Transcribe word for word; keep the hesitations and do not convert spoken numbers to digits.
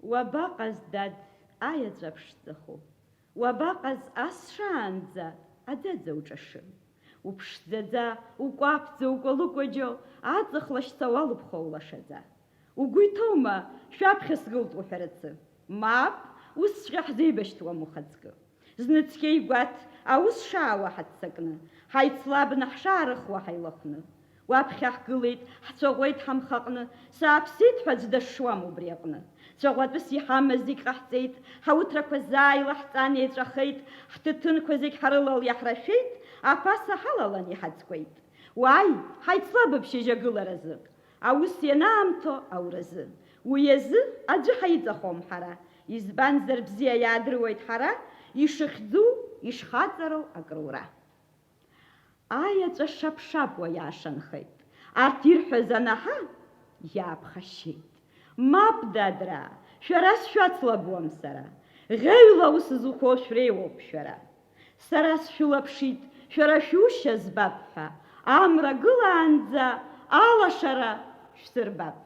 Уабаҟаз, дад, аеҵәа ԥшӡахо? Уабаҟаз ас шаанӡа аӡаӡа уҿашы? Уԥшӡаӡа, укәаԥӡа, укәалыкәаџьо, аҵых лашьца уалыԥхо улашаӡа. Угәы иҭоума, шәаԥхьа сгылт уҳәарацы? Мап, усҵәҟьа ҳзеибашьҭуам ухаҵкы. Зны цқьа игәаҭ аус шаауа ҳаццакны, ҳаицлабны ҳшаарыхуа ҳаилахәны. Уаԥхьа ҳгылеит, ҳцәаӷәеит ҳамхаҟны, сааԥсеит ҳәа аӡә дашшуам убри аҟны. Цәаӷәатәыс иҳамаз зегь ҟаҳҵеит, ҳауҭрақәа заа илаҳҵан еиҵәахеит, ҳҭыҭынқәа зегь ҳарылал иаҳрашәеит, аԥаса ҳалалан иҳаӡкәеит. Уааи, ҳаицлабып шьыжь агыларазы, аус ианаамҭоу ауразы. Уи азы аӡәы ҳаиҵахом ҳара, избанзар бзиа иаадыруеит ҳара ишыхьӡу, ишхаҵароу акрура. Аеҵәа шапшапуа иаашанхеит. Арҭ ирҳәаз анаҳа, иааԥхашьеит. Мап, дадраа, шәара сшәацлабуам сара. Ӷьеҩла аус зухо шәреиуоуп шәара. Сара сшәылаԥшит, шәара шәушьа збап ҳәа. Амра гылаанӡа алашара шәсырбап.